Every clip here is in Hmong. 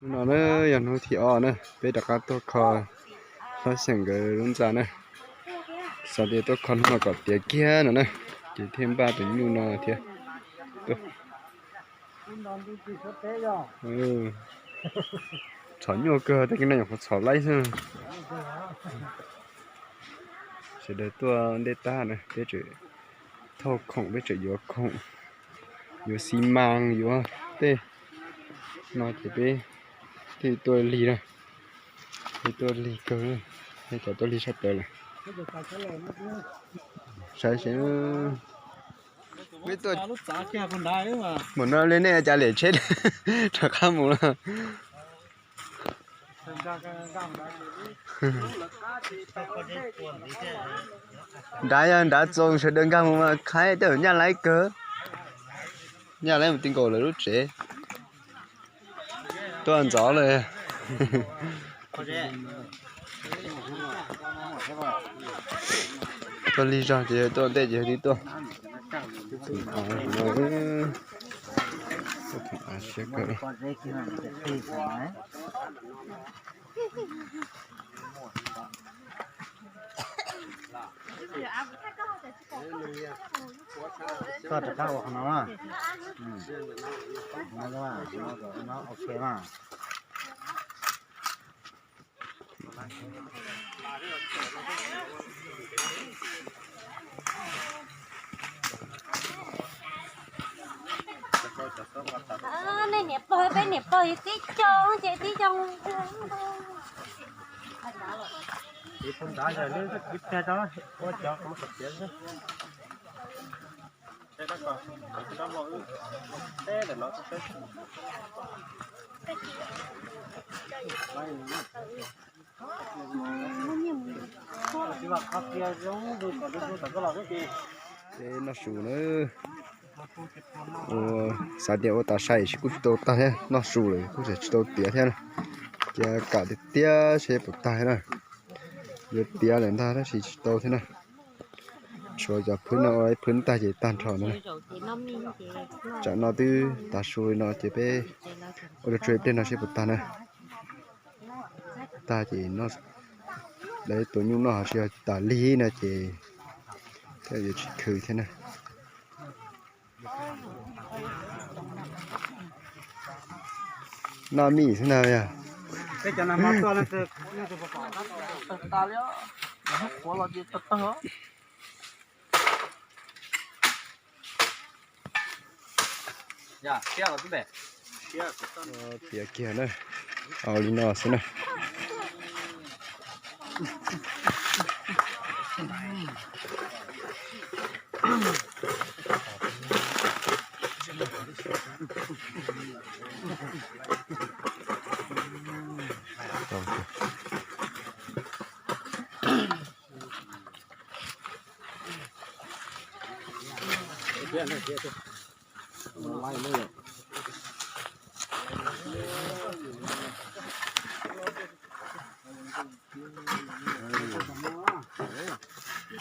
Hnub no na yog hnub thib ob na peb rov qab tuaj kho Hlob Xyeem nkawd lub ntxa na. Xav tias tuaj kho hnub no kom tiav kiag no na, ces thiaj npaj tus nyuj no thiab. Txhom nyuaj kawg, tej kev no nyuam qhuav txhom laib xwb. Sawv daws tuaj ntej tag na, peb tseem thauj khoom, peb tseem yuav khoom, yuav xi mas, yuav tej no ces peb thiaj tuaj lig na. Peb tuaj lig kawg, peb cov tuaj lig sab pem lawm. Saib seb, peb tuaj mus no li nej cas liam tsheb rov qab mus lawm. Nrad yog nrad txoos sawv daws nkag mus mas qhaib tej zaum nyaj laib kawg. Nyaj laib mus ti nkaus lawv lub tsev. Tuaj ntxov lawm. Tuaj lig zog ces tuaj ntej ces twb tuaj. Tuaj thov av siab kawg. Koj rov qab ua qhov no na. No, no, no, ok na. Nej niam pog peb niam pog yus tib co ces tib co. Peb noj su na. Ua, xav tias ua tas sai tab sis kuj tsis tau tag thiab, noj su lawm kuj tsis tau tiav thiab na. Cia kam tiag tiag seb puas tag thiab na. Yuav tiav lawm ntag tab sis tsis tau thiab na. Tshuav cov phwb no ua ib phwb tag ces tag nrho ntag na. Tsam no twb tav su li no ces peb ua tsuag tsuag ib pliag no seb puas tag na. Tag ces lawv tua nyuj noj, ho tsis yog tas lig no ces thiaj yuav tsis khwv thiab na. Noj mij xwb na yog. Tiav kiag na, au li no xwb na.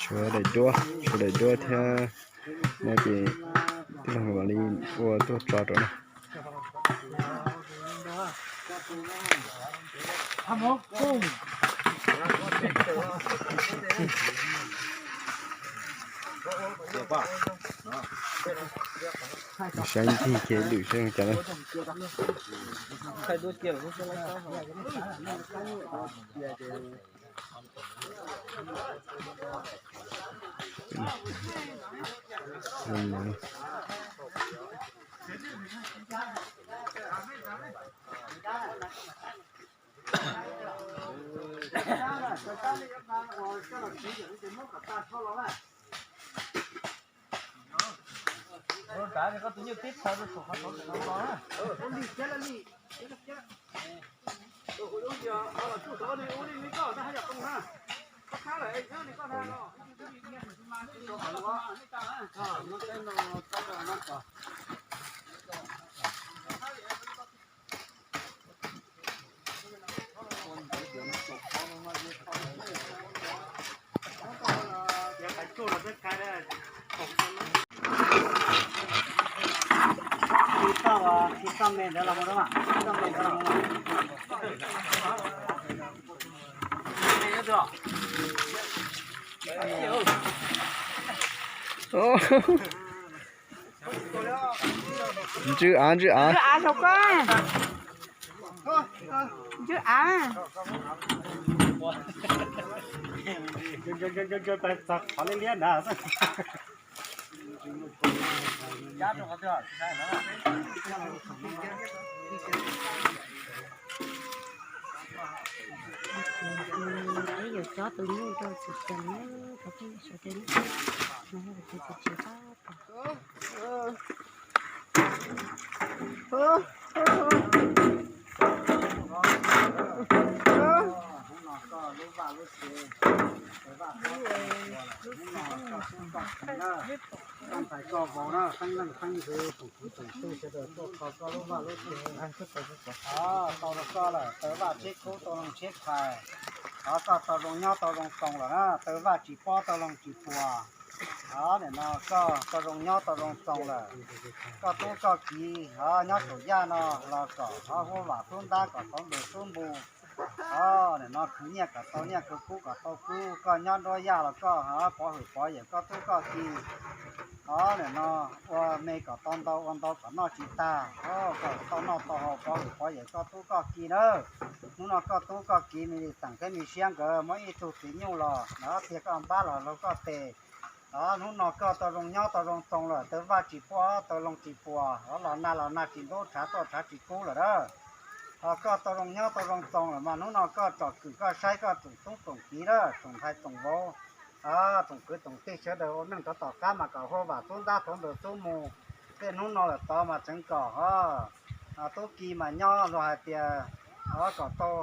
Tshuav daim duab, tshuav daim duab thiab no ces tij laug mam li ua tuaj tso rau na. Saib ncig kev lwm saib zoo cas na. Khi toj, khi toj me ntawd los mus, khi toj me ntawd los mus. Ntsw av, ntsw av. Ntsw av saum koj. Ntsw av. Peb yuav cob tus nyuj rau txiv xeem na, cov phooj ywg sawv daws na, no yog tus txiv tsev tab tom. Koj ntxhais koj vauv na, teeb leej teeb ntxwv tsoom kwv tsoom tij sawv daws tuaj kho koj lub vaj lub tsev. Tau rau koj lawm, tau vaj tsheb kub tau loog tsheb thais. Thov koj tau zoo nyob tau zoo txoos lawm na, tau vaj tsis pob tau loog tsis puas. Nim no koj tau zoo nyob tau zoo txoos lawm. Koj tub koj kiv nyob saum yaj no los kom huaj vam tub ntab kom tau nplua tub npu. Nim no khwv nyiaj kom tau nyiaj, khwv kub kom tau kub. Koj nyob nruab yaj los koj pov hwm pov yawm koj tub koj kiv. Nim no ua me kom tau ntau, ua ntau kom noj tsis tag, kom tau noj tau haus, pov hwm pov yawm koj tub koj kiv na. Hnub no koj tub koj kiv me li xeem thiab me siab nkawd muaj ib tug txiv nyuj los, tiag koj npab los laug koj tes. Hnub no koj tau zoo nyob tau zoo txoos lawm, tau vaj tsis pob tau loog tsis puas, los nag los nag tsis ntub, tshav tuaj tshav tsis kub lawm na. Koj tau zoo nyob tau zoo txoos lawm mas hnub no koj tsom kwm koj saib koj tsoom tub tsoom kiv na, tsoom ntxhais tsoom vauv, tsoom kwv tsoom tij sawv daws ua neej rov tom qab mas kom huaj vam tub ntab tau nplua tub npu. Tej hnub no lawm tod mas tseev kom tub kiv mas nyob luag hais tias kom tau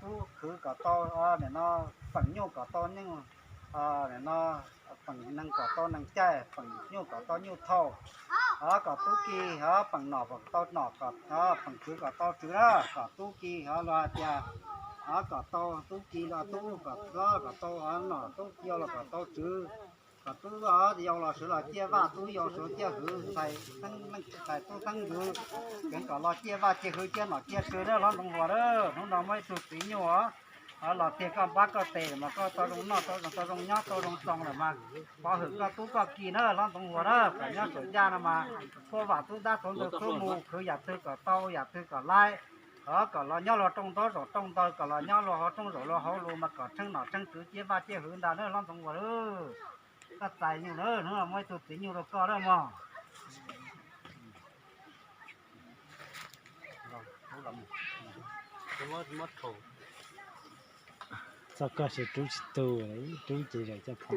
tub khwv kom tau, nim no feem nyuj kom tau nyuj, nim no feem neeg kom tau neeg caij, feem nyuj kom tau nyuj thauj. Kom tub kiv feem nom kom tau nom, feem tswv kom tau tswv na, kom tub kiv luag hais tias kom tau tub kiv los tub kom tau nom, tub kiv los kom tau tswv. Kom tub yau los sawv los ciaj vaj, tub yau sawv ciaj hwv, ntxhais tub teeb ntxwv, tseev kom los ciaj vaj ciaj hwv ciaj nom ciaj tswv na hlob Ntxoov Huas na. Hnub no muaj ib tug txiv nyuj los tiag koj npab koj tes mas koj tau zoo noj tau zoo, tau zoo nyob tau zoo txoos lawm mas pov hwm koj tub koj kiv na hlob Ntxoov Huas na, kom nyob saum yaj no mas huaj vam tub ntab tau nplua tub npu, khwv yam twg kom tau yam twg kom laib. Kom los nyob luag rooj ntaub zaum rooj ntawd, kom los nyob luag hauv rooj zaum luag hauv lus mas kom tsheej nom tsheej tswv ciaj vaj ciaj hwv ntag na hlob Ntxoov Huas na. Koj txais nyuj na, hnub no muaj ib tug txiv nyuj rau koj na mog. Txog koj sawv rub tsis tu, rub ces zawm coj pha.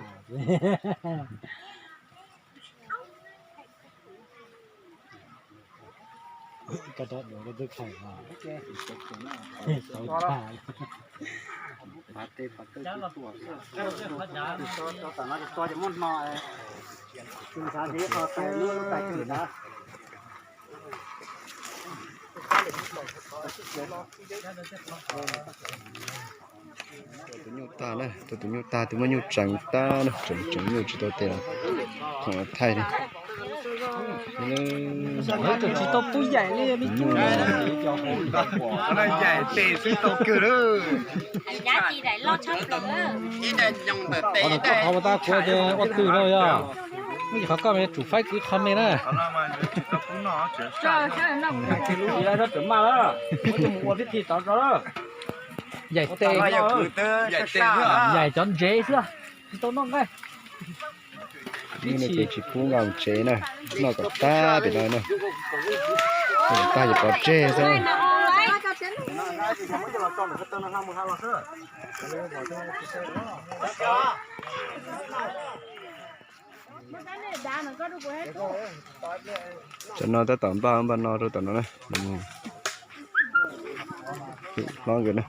Koj rov dua koj twb khaws os. Tau tag. Tua tus nyuj tag na, tua tus nyuj tag, tus muaj nyuj tseev tag na, tseev tseev nyuj tsis tau tes los khoom los thaij li. Tsis tau pub yaim li me nyuj. Yaim tes xwb tau kawg lawm. Qhov tab kuv ces ua twg no yog, muaj qhov koj tsum faib kwv qhov me na. Ib lab sab tseem maj lawm, muab coj mus ua tib thi tod tso lawm. Yaim tes, yaim cov ntsev xwb, tsis tau noj nqaij. Ib txhis tsis pub nqa mus tsev na, noj kom tag pem no na. Noj kom tag ces pov tseg xwb. Tam no tab tom npaj npaj no rau tom no na. Hlob nkawd na.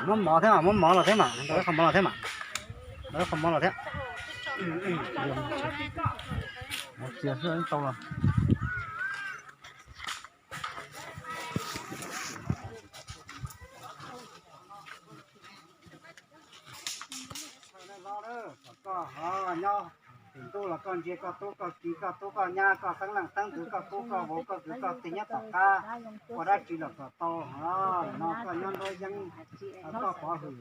Muab mov thiab, muab mov los thiab mas, ntau ib qho mov los thiab mas. Ntau ib qho mov los thiab. Koj nyob tim ntuj los Koj ntsia koj tub koj kiv, koj tub koj nyab, koj xeeb leej xeeb ntxwv, koj tub koj vauv, koj kwv koj tij nyob tom qab, ua dab tsi los kom tau. No koj nyob nruab yeeb, koj pov hwm,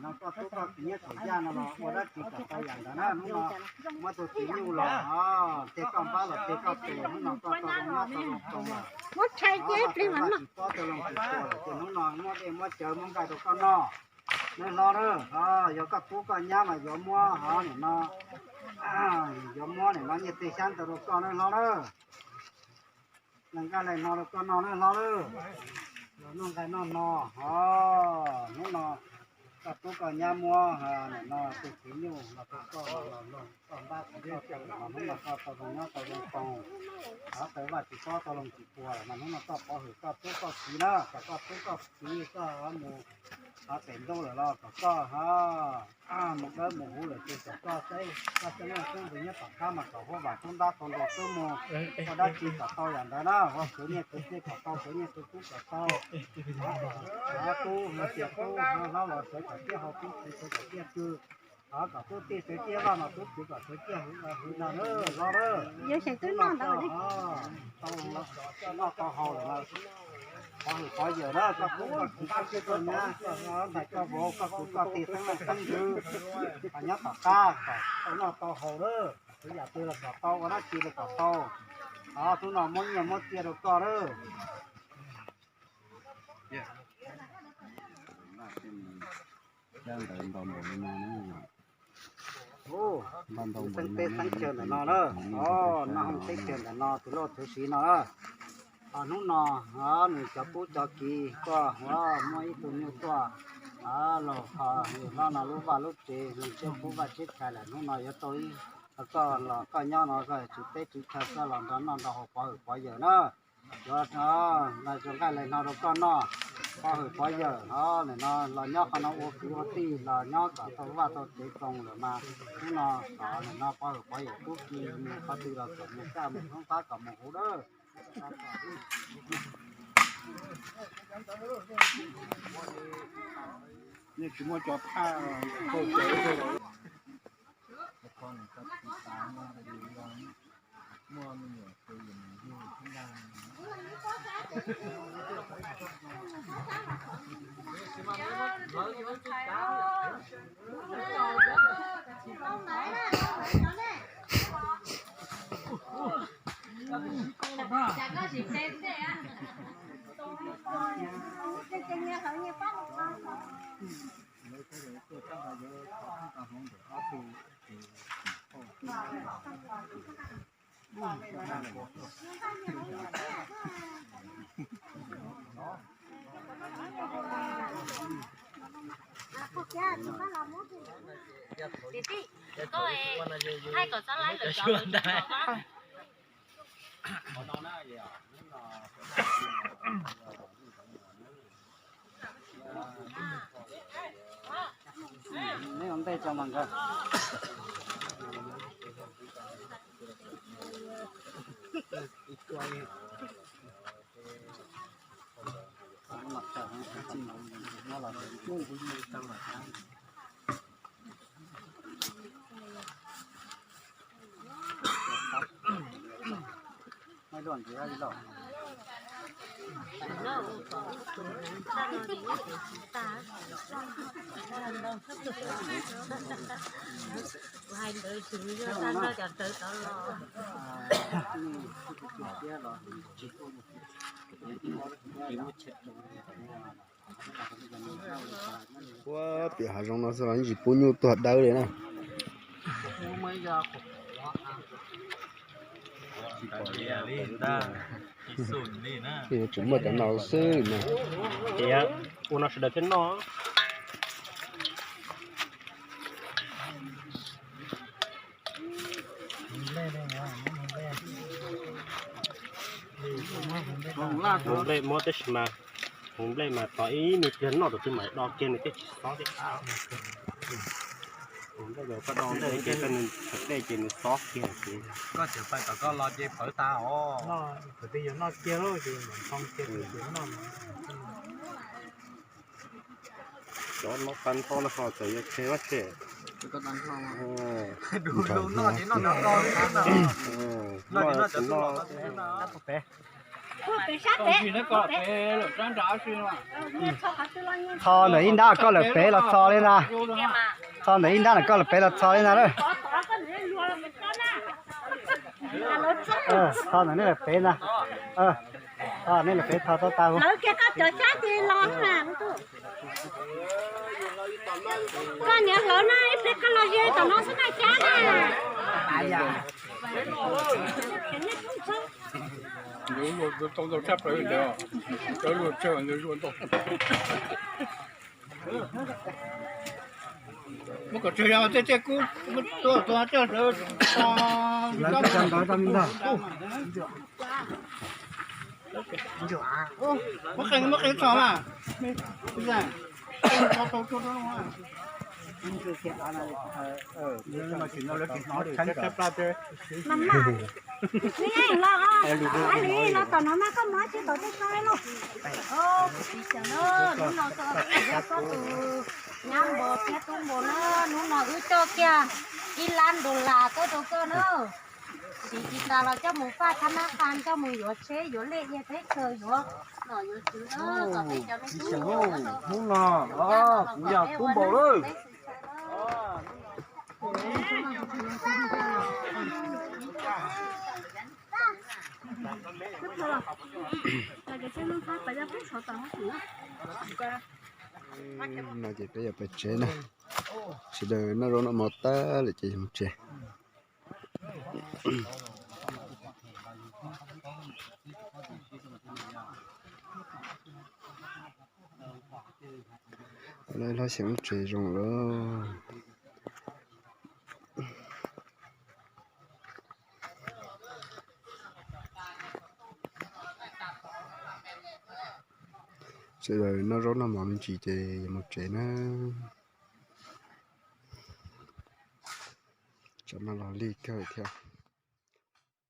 no koj tub koj kiv nyob thaum yaj no los ua dab tsi kom tau yam ntawd na. Hnub no muab tus txiv nyuj los, tej koj npab los tej koj tus, hnub no koj tau zoo nyob tau zoo koom lawm. Tsis txhob tau zoo tsis puas lawm ces hnub no muab dej muab cawv muab nqaij rau koj noj. Neb hlob na, yog koj tub koj nyab mas yuav muab ho nim no, yuav muab nim no nyiaj txiag xyab ntawv rau koj neb hlob na. Nqaij nqaij no rau koj noj neb hlob na. Los noj nqaij noj no, ho hnub no koj tub koj nyab muab nim no tus txiv nyuj los rau koj, los koj npab kom koj tus, mas hnub no koj tau zoo nyob tau zoo koom. Ho tau vaj tsis txhob tau zoo tsis puas lawm mas hnub no koj pov hwm koj tub koj kiv na, kom koj tub koj kiv koj mus ho pem ntuj lawm los kom koj ho mus dawb mus huv lawm ces kom koj xeeb, koj xeeb leej xeeb ntxwv nyob tom qab mas kom huab vam tub ntab tau nrog tub mus, ua dab tsi kom tau yam ntawd na, ua khwv nyiaj khwv txiaj kom tau, khwv nyiaj khwv kub kom tau. Ho tub ho tias tub ho hlob los sawv kom tiaj hau, tub txiv sawv kom tiaj tsw. Ho kom tub tij sawv tiaj loj no, tub txiv kom sawv tiaj hwv no na hlob na. Tau noj tau haus lawm na. Pov hwm pov yawm na, koj tub koj kiv koj tub koj nyab, koj ntxhais koj vauv, koj kwv koj tij xeeb leej xeeb ntxwv, ho nyob tom qab kom tau noj tau haus na. Khwv yam twg los kom tau, ua dab tsi los kom tau. Ho hnub no muab nyiaj muab txiaj rau koj na. Xeeb teb xeeb chaw ntawm no na, o, noj hooj teb chaw ntawm no tus lauj txiv siv no na. Ho hnub no nws cov tub cov kiv koj muab ib tug nyuj tuaj, los ho yawm hlob no lub vaj lub tsev, lub tsev kub vaj tsev kais lawm, hnub no yuav tau ib, koj los koj nyob no koj tswv teb tswv chaw, koj los nrog noj nrog haus pov hwm pov yawm na. Yuav, no zoo nqaij laij hno rau koj noj, pov hwm pov yawm, nim no los nyob qhov no ua kwv ua tij los nyob kom tau vaj tau tsev zoo lawm mas hnub no kom nim no pov hwm pov yawm tub ki mus qhov twg los kom mus kaj mus khoob qab kom mus huv dawb. Nej tsis muaj cov phaj, muaj me nyuam tus yus mus yug xwb ntag. Tij, koj thaij kom txhob laib lawv cov lawv tsis pom. Neb ua ntej tso mas nkawd. Hais ntawd tsis yog tag nrho cov rawv tod los. Ua tiam hav zoov no xwb los yeej tsis pub nyuj tuag dawb li na. Tseem muaj cov no xwb na. Ua no sawv daws thiaj noj. Hauv nplej muab tab sis mas, hauv nplej mas tos ib me pliag noj rau twb mam do kiag nws thiaj tsis xob thiab. Hauv nplej koj do nplej ces koj nws dej ces nws xob kiag ces. Koj tseem pais kom koj los ces pawv tas os. Kwv tij yog noj kiag lawm ces mam nthoo kiag ces noj. Cov no tag nrho no ho txawm yuav tseg vab tseg. Txho ntawm ib nrab koj lawm pem los txho li na. Txho ntawm ib nrab ntawm koj lawm pem los txho li na lawm. Txho ntawm nej lawm pem na. Txho nej lawm pem txho tau tas. Koj niam hlawv na, ib pliag koj los ze tom no xwb na cab na. Muab kom tseg yog tej tej kub tuaj tuaj coj hlawv. Muab qee muab qee txog mas. Los tom no mas koj muab tsis tau tej tso los. Hnub no txog hnub no txog tus nyab npos thiab tub npos na, hnub no wb coj kiag ib lab dollar tuaj rau koj na. Siv tsis tas los coj mus faj thab nab qas, coj mus yuav tsheb yuav lej, iab teb chaws yuav nom yuav tswv na. Hnub no kuv yog tub npos lawm. No ces peb yuav pais tsev na. Sawv daws noj zaub noj mov tag lawm ces yuav mus tsev. Lawv hlob xyeem mus tsev zoo lawm. Sawv daws noj zaub noj mov me ntsis ces yuav mus tsev na. Tsam no los lig kawg thiab.